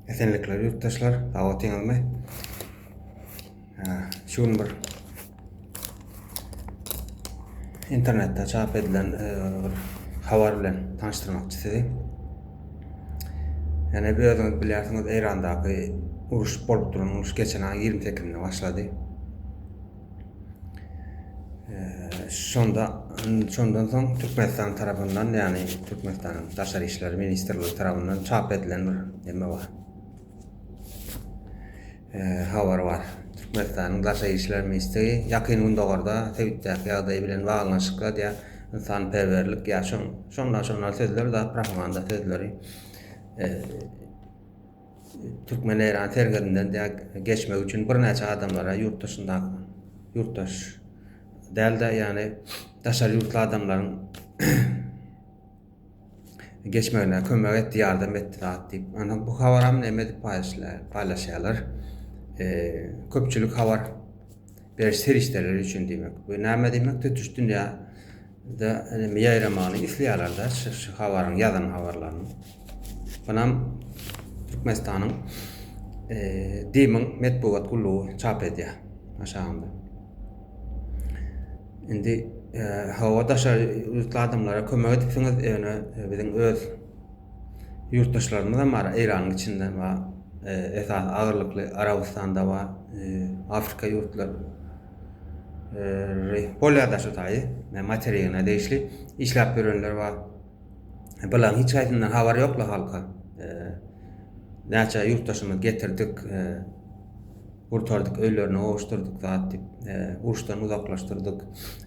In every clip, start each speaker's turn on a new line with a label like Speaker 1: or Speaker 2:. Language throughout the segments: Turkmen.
Speaker 1: Esenlikler ýurtdaşlar, sag otyňyzmy? Şu gün bir internetde çap edilen e, bir habar bilen tanyşdyrmakçy sizi. Ýani özüňiz bilýärsiňiz, Eýrandaky uruş bolup duran uruş geçen aýyň 28-inde başlady. Şonda şondan soň Türkmenistan tarapyndan, ýagny Türkmenistanyň Daşary işler ministrligi tarapyndan çap edilen bir neme bar. Habar bar. Türkmenistanyň Daşary işler ministrligi Ýakyn Gündogarda sebitdäki ýagdaý bilen baglanyşykly diýýär, ynsanperwerlik ýa şoň şonda şonda sözler da propaganda sözleri. Türkmen-Eýran serhedinden geçmek üçin birnäçe adamlara ýurt daşyndaky ýurtdaş däl-de, ýagny daşary ýurtly adamlaryň geçmegine kömek etdi, ýardam etdi zat diýip. Ana bu habaram näme edip paýlaşýarlar. Köpçülik habar beriş serişdeleri üçin diýmek. Bu näme diýmek? Tutuş dünýä de neme ýaýramagyny isleýärler-de şu habaryň ýazan habarlarynyň. Bunam Türkmenistanyň DIM-iň metbugat gullugy çap edýär aşagynda. Indi hawa daşary ýurtly adamlara kömek edipsiňiz, ýöne biziň öz Ýurtdaşlarymyzam bar, Eýranyň içinden bar, esasy agyrlykly Arabystanda bar, Afrika ýurtlary bolýar-da şu taýy, materigine degişli işläp ýörenler bar. Bularyň hiç haýsyndan habar ýok-la halka. Näçe ýurtdaşymyzy getirdik, gurtardyk, öýlerine gowuşdyrdyk zat diýip, uruşdan uzaklaşdyrdyk.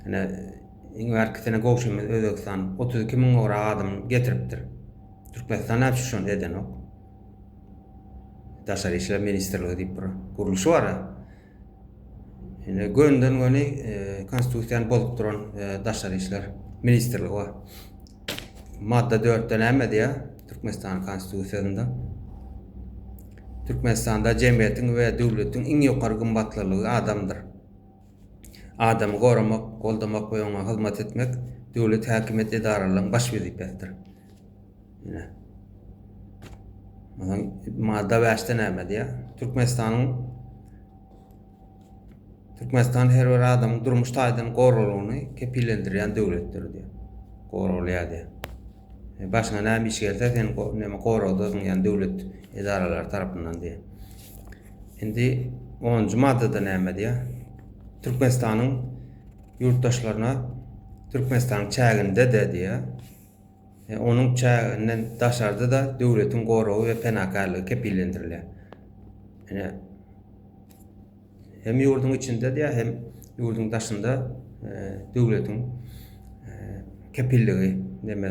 Speaker 1: Ine, Iň bärkisine goňşymyz Özbegistan 32 müň gowrak adam getiripdir. Türkmenistan näme üçin şony edenok? Daşary işler ministrligi diýip bir gurluşy bar. Ine gönden göni e, konstitusiýany bozup duran e, daşary işler ministrligi bar. Madda 4-de näme diýýär? Türkmenistan konstitusiýasynda Türkmenistanda jemgyýetiň we döwletiň iň ýokary gymmatlylygy adamdyr. Adamy goramak, goldamak we oňa hyzmat etmek döwlet häkimiýet edaralarynyň baş wezipesidir. Ine. Ondan madda 5-de näme diýýär? Türkmenistanyň Türkmenistan her bir adamyň durmuş taýdan goraglygyny kepillendirýän döwletdir diýýär. Goralýar diýýär. E, başyňa näme iş gelse sen näme goragdasyň ýani döwlet edaralary tarapyndan diýýär. Indi onunjy maddada näme diýýär? Türkmenistanyň ýurtdaşlaryna Türkmenistanyň çäginde-de diýýär, e, onuň çäginden daşarda-da döwletiň goragy we penakärligi kepillendirilýär. Ine, Hem ýurduň içinde diýýär, hem ýurduň daşynda döwletiň kepilligi, neme,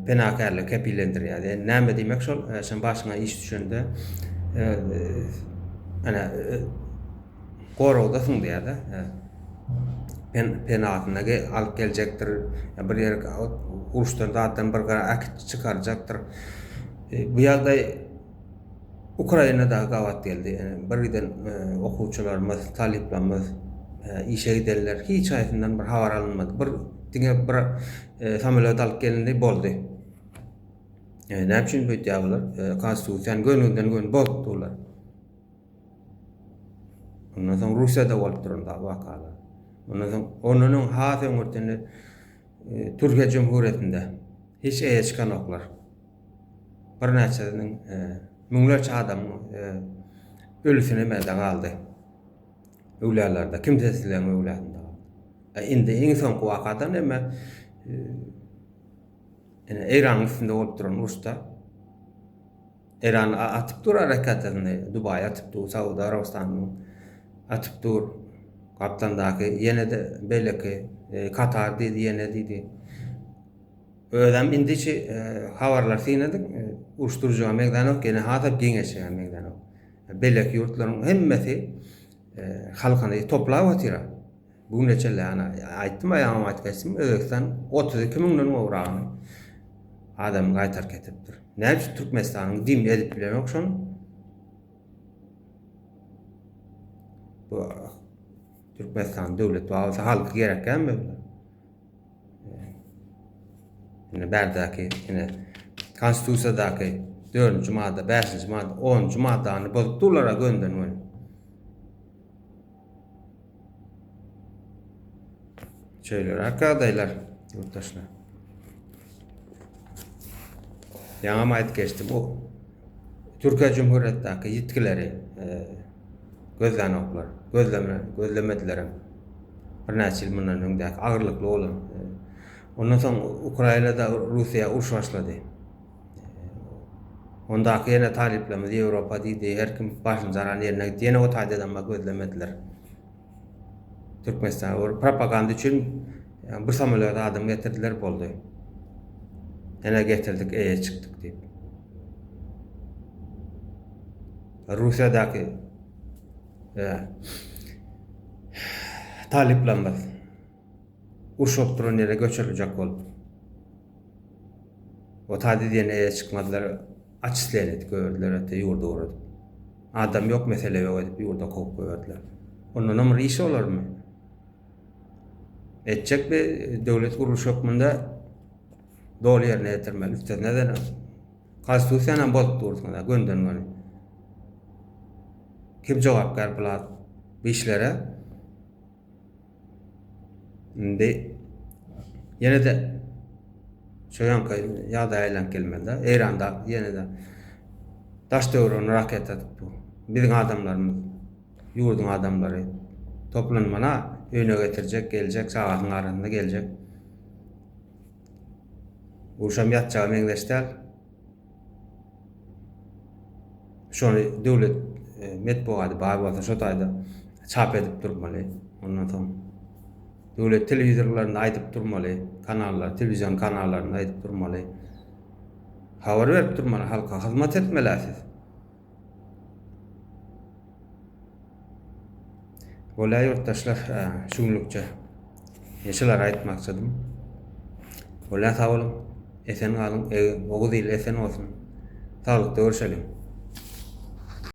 Speaker 1: penakärligi kepillendirýär. Ýani näme diýmek şol, sen başyňa iş düşende ene goragdasyň diýýär-de. Pen penasyna alyp geljekdir, bir ýere uruşdan zatdan bir gara äkitip çykarjakdyr. Bu ýagdaý Ukrainada gabat geldi. Bir giden okuwçylarymyz, talyplarymyz işe gidenler hiç haýsyndan bir habar alynmady. Bir diňe bir samolýot alyp gelindi, boldy. Näme üçin beýtýär bular? Konstitusiýany gönüden-göni bozup durlar. Ondan soň Russiýada bolup duran wakalar. Ondan soň ondan öň has öňürtini Türkiýe Cumhuriyetinde hiç eýe çykanoklar. Birnäçesiniň müňlerçe adamyň ölüsini mende galdy. Öwlüýalarda, kimsesizleriň öwlüýasynda galdy. E, indi iň soňky wakadan emme ene Eýranyň üstünde bolup duran uruşda Eýran atyp dur raketasyny, Dubaý atyp dur, Saud Arabystanyň atyp dur. Gapdandaky ýene-de beýleki Katar diýdi, ýene diýdi. Özem indiçi habarlar synadyk, uruş durjaga meňzänok, ýene hasam giňeşjege meňzänok. Beýleki ýurtlaryň hemmesi halkyny toplap otyr. Bu güne çenli ana aýtdym, aýagym aýtyp geçdim, Özbegistan 32 müňden gowragyny adamy gaýtaryp getiripdir. Näme üçin Türkmenistanyň DIM edip bilenok şony? Bu Türkmenistan döwlet bolsa halky gerekkämi? Ine bärdäki, ine konstitusiýadaky Dördünji madda, bäşinji madda, onunjy maddany bozup durlar-a gönden-göni. Şeýleräk ýagdaýlar ýurtdaşlar. Ýaňam aýdyp geçdim, o Türkiýe Cumhuriyetdäki ýitgileri e, gözlänoklar. Gözleme, gözlemedilerem. Birnäçe ýyl mundan öňdäki agyrlykly bolan. E, ondan soň Ukrainada Russiýa uruş başlady. Ondaky ýene talyplarymyz Ýewropa diýdi, her kim başyny jaran ýerine gitdi. Ýene o taýdadam gözlemediler. Türkmenistan bir propaganda üçin bir samolýot adam getirdiler boldy. Ene getirdik, eýe çykdyk diýip. Russiýadaky e, talyplarymyz uruş bolup duran ýere göçüriljek bolup. O taýda diýen eýe çykmadylar, aç isleýän edip goýberdiler, öte ýurda ugradyp. Adam ýok, mesele ýok edip ýurda kowup goýberdiler. Ondanam bir iş bolarmy? Etjek bir döwlet gurluşy hökmünde doly ýerine ýetirmeli. Üstesine-de konstitusiýany hem bozup dursuňyz, gönden-göni. Kim jogapkär bu işlere? Indi ýene-de şo ýanky ýagdaýa aýlanyp gelmeli-de. Eýranda ýene-de daş töweregine raketa atyp dur. Biziň adamlarymyz, ýurduň adamlary toplanmana öýüne getirjek, geljek, çagasynyň arasynda geljek. Urşam ýatjaga meňzeş däl. Şony döwlet e, metbugaty bar bolsa şo taýda çap edip durmaly. Ondan soň döwlet telewizorlarynda aýdyp durmaly, kanallar, telewizion kanallarynda aýdyp durmaly. Habar berip durmaly, halka hyzmat etmeli siz. Bolýar ýurtdaşlar, şu günlükçe şulary aýtmakçydym. Bolýar sag boluň, esen galyň, Oguz ili esen bolsun. Saglykda görşeliň.